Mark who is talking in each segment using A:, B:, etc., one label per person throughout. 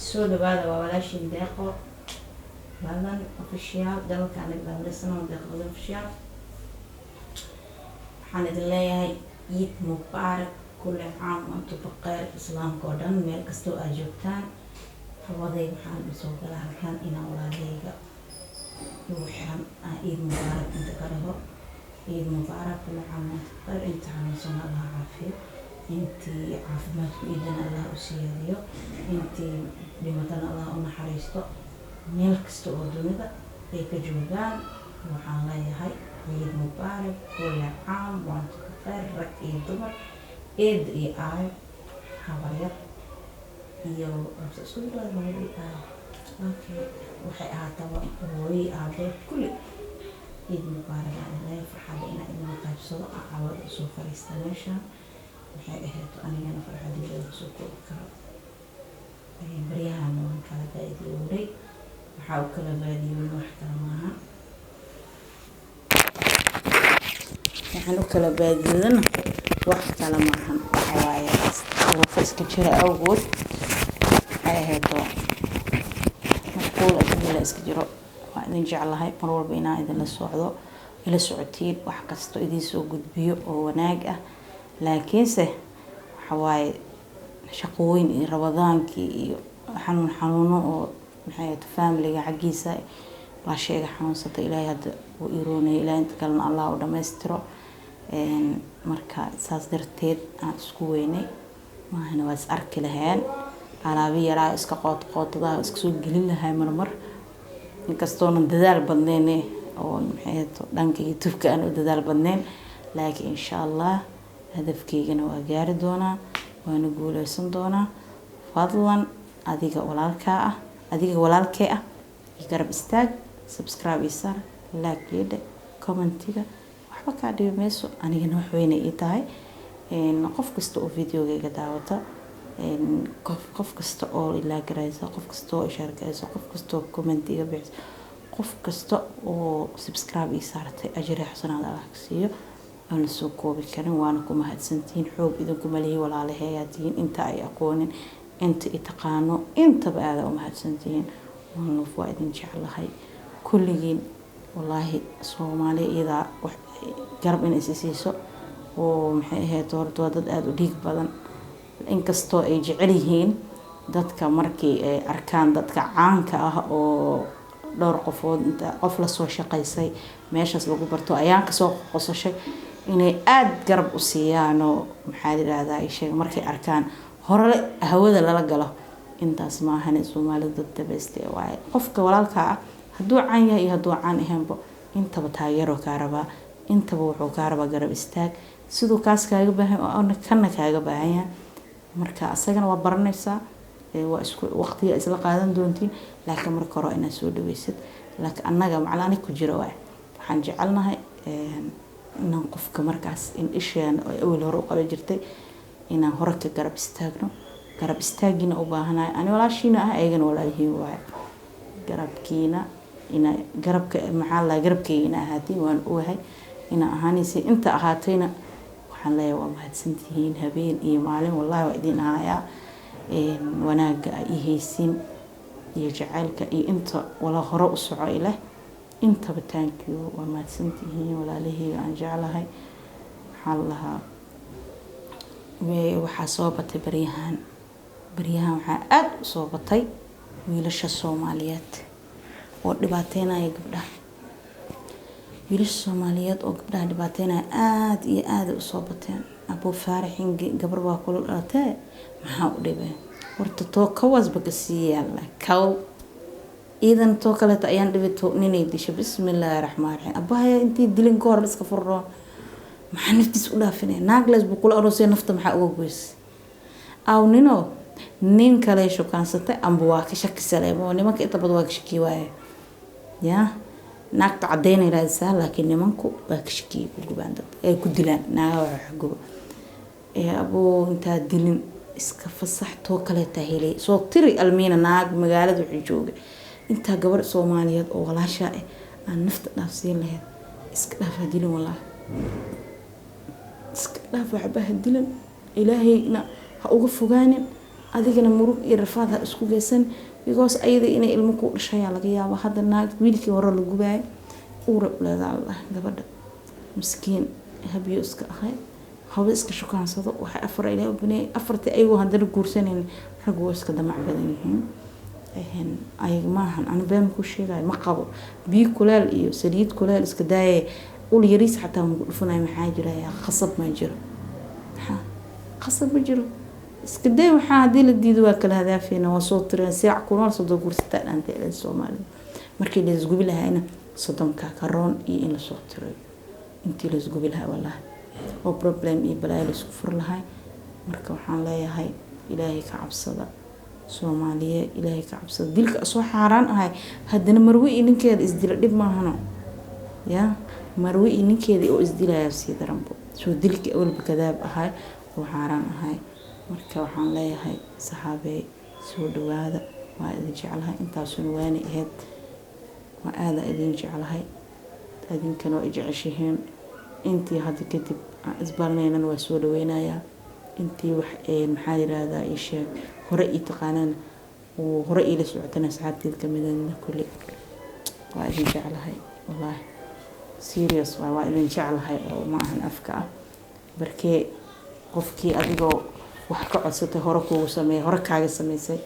A: Soo dhawaada, waa walaashiin Deeqo Ladan Official, dalalka aniga daawadaysan Deeqo Ladan Official. Waxaan idin leeyahay ciid mubaarak, kulli caam antum baqeyr. Islaamka oo dhan meel kastoo aad joogtaan, hawaday waxaan usoo galaa halkan inaan walaalahayga igu xiran aan ciid mubaarak inta ka dhaho. Ciid mubaarak, kulli caam antum baqeyr. Inta xanuunsan Allah caafiyo, intii caafimaadku iidana Allah u siyaadiyo, intii dhimatana Allah u naxariisto. Meel kasta oo dunida ay ka joogaan waxaan leeyahay ciid mubaarak, kulli caam wa antum baqeyr. Rag iyo dumar, eed iyo aayo, habaryar iyo isku dhawaad, hooyo iyo aayo, okay, waxay ahaataba hooyo iyo aabe, kulli ciid mubaarak aan leeyahay. Farxadda inaan idinla qaybsado aan cawada usoo fariista meeshaan waxay ahayd anigana farxadeyda laga soo koobi karo. Baryahan waan kala baadiyowday. Waxaa u kala baadiyoon wax kale maaha, waxaan u kala baadiyoodana wax kale maahan, waxa waaye duruufo iska jira awgood. Waxay ahayd mashquul adduunyada iska jiro. Waa idin jeclahay mar walba inaan idinla socdo, ila socotiin, wax kasto idiin soo gudbiyo oo wanaag ah. Laakiinse waxa waaye shaqooyin iyo rabadaankii iyo xanuun xanuuno oo maxay ahayd familiga xaggiisa waa sheega xanuunsata. Ilaahay hadda wuu iroonaya, Ilaahay inta kalena Allah u dhammaystiro. Marka saas darteed aan isku weynay maahana waa is arki laheen. Alaabi yaraa iska qood qoodadaha iska soo gelin lahay marmar, inkastoonan dadaal badneyn oo maxay ahayd dhanka YouTube-ka aan u dadaal badneyn, laakiin insha Allah hadafkeygana waa gaari doonaa, waana guuleysan doonaa. Fadlan adiga walaalkaa ah, adiga walaalkee ah, garab istaag, subscribe ii saar, like ii dhe, commentiga waxba kaa dhibi mayso, anigana wax weyne ii tahay. Qof kasta oo videogayga daawata, qof kasta oo ilaa garaysa, qof kasta oo share garaysa, qof kasta oo comment iga bixisa, qof kasta oo subscribe ii saartay, ajri xasanaad Allah ka siiyo aan la soo koobi karin. Waana ku mahadsantihiin. Xoog idinkuma lihi, walaalahay tihiin. Inta ay aqoonin, inta i taqaano, intaba aada u mahadsantihiin. One love, waa idin jeclahay kulligiin. Wallaahi Soomaali iyadaa wax garab in isi siiso oo maxay ahayd, horta waa dad aada u dhiig badan, inkastoo ay jecel yihiin dadka markii ay arkaan dadka caanka ah oo dhowr qofood inta qof lasoo shaqaysay meeshaas lagu barto ayaan kasoo qosashay inay aada garab u siiyaanoo maxaa yidhaahdaa sheeg markay arkaan hore hawada lala galo. Intaas maahane, Soomaalida dad dabayste waaye. Qofka walaalkaa ah hadduu caan yahay iyo hadduu caan ahaynba, intaba taageero kaa rabaa, intaba wuxuu kaa rabaa garab istaag. Siduu kaas kaaga baahan kana kaaga baahan yahay. Marka asagana waa baranaysaa, waa isku waqtiga isla qaadan doontiin, laakiin marka hore inaad soo dhaweysid. Laakiin annaga macala anig ku jira waay, waxaan jecelnahay inaan qofka markaas in isheena oo awel hore u qaban jirtay inaan hore ka garab istaagno. Garab istaagiina u baahanahay ani walaashiina ah, ayagana walaalihiin waaye. Garabkiina ina garabka maxaa la garabkeyga ina ahaatiin waan ogahay ina ahaanaysa. Inta ahaatayna waxaan leeyahay waa mahadsantihiin. Habeen iyo maalin wallahi waa idin ahayaa wanaaga ay ii haysiin iyo jacaylka iyo inta wala hore u soco ileh intaba. Thank you, waa mahadsantihiin walaalaheyga aan jeclahay. Maxaa la lahaa, waxaa soo batay baryahan, baryahan waxaa aada u soo batay wiilasha Soomaaliyeed oo dhibaateynaya gabdhaha. Wiilasha Soomaaliyeed oo gabdhaha dhibaateynaya aada iyo aada usoo bateen. Abuu Faaraxin, gabar waa kula dhalatee, maxaa u dhibeen? Horta too kawaasba kasii yaala kaw iidan too kaleeta ayaan dhibito ninay disho. Bismillaahi raxmaan raxiim. Abahaya intii dilin ka hor iska furroon, maxaa naftiis u dhaafinaya? Naagles buu kula aroosay, nafta maxaa uga goysay? Aw nino nin kale shukaansatay amba waa ka shakisaleemo. Nimanka inta badan waa ka shaki waaye ya naagta cadeynay raadisaa, laakiin nimanku waa ka shakiyay, ku gubaan dad ay ku dilaan naagaha wax gubo. Ee abuu intaa dilin iska fasax, too kaleetaa helay soo tiri almiina. Naag magaalada wuxuu jooga intaa gabar Soomaaliyeed oo walaashaa ah aan nafta dhaafsiin lahayd. Iska dhaaf, ha dilin, wallaahi iska dhaaf, waxba ha dilin, Ilaahayna ha uga fogaanin. Adigana murug iyo rafaad ha isku geysan, because ayada inay ilmo ku dhashayaa laga yaabo. Hadda naag wiilkii hore la gubaayay uura u leedaa la dhahay. Gabadha miskiin habiyo iska ahay, haba iska shukaansado. Waxay afar Ilaah u baneeyay, afartii ayagoo haddana guursanayn. Raggu waa iska damac badan yihiin. Ayaga maahan, ani been ku sheegayo ma qabo. Biyo kuleel iyo saliid kuleel iska daaye, ul yariis xataa maku dhufanayo. Maxaa jiraya? Khasab ma jiro, maxaa khasab ma jiro. Iska day. Waxaa haddii la diido waa kala hadaafeyna, waa soo tireen saac kunool 30 guursataa dhaantay ilaa Soomaalida. Markii la isgubi lahaayna 30-ka karoon iyo in lasoo tirayo intii la isgubi lahaa, wallaahi, oo problem iyo balaayo la isku furi lahay. Marka waxaan leeyahay, Ilaahay ka cabsada, Soomaaliye, Ilaahay ka cabsada. Dilka soo xaaraan ahay, haddana marwe iyo ninkeeda isdila dhib maahano. Ya marwe iyo ninkeeda oo isdilaya sii daranbo. Soo dilkii awalba kadaab ahay oo xaaraan ahay. Marka waxaan leeyahay, saxaabey, soo dhawaada, waa idin jeclahay. Intaasuna waani ahayd. Waa aada idin jeclahay, idinkana waa i jeceshihiin. Intii hadda kadib aan isbaranaynana waa soo dhaweynayaa. Intii wax, maxaa yiraahdaa, ii sheeg, hore ii taqaanana oo hore iila socotana, asxaabteed kamidana, kulli waa idin jeclahay. Wallaahi, serious waay, waa idin jeclahay oo ma ahan afka ah. Barkee qofkii adigoo wax ka codsatay hore kuugu sameeyay, hore kaaga sameysay,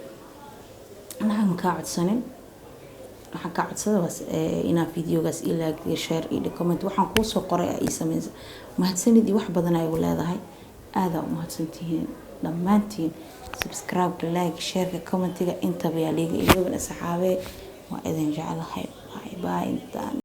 A: lacag ma kaa codsanin. Waxaan kaa codsada was inaa videogaas ii like iyo share iyo comment. Waxaan kuusoo qoray aa ii sameysa, mahadsanid iyo wax badan ay igu leedahay. Aadaa u mahadsantihiin dhammaantiin. Subscribe, like, shareka, commentiga, intaba yaa liiga iloobin. Asxaabee, waa idin jeclahay. Bye bye. Intaan.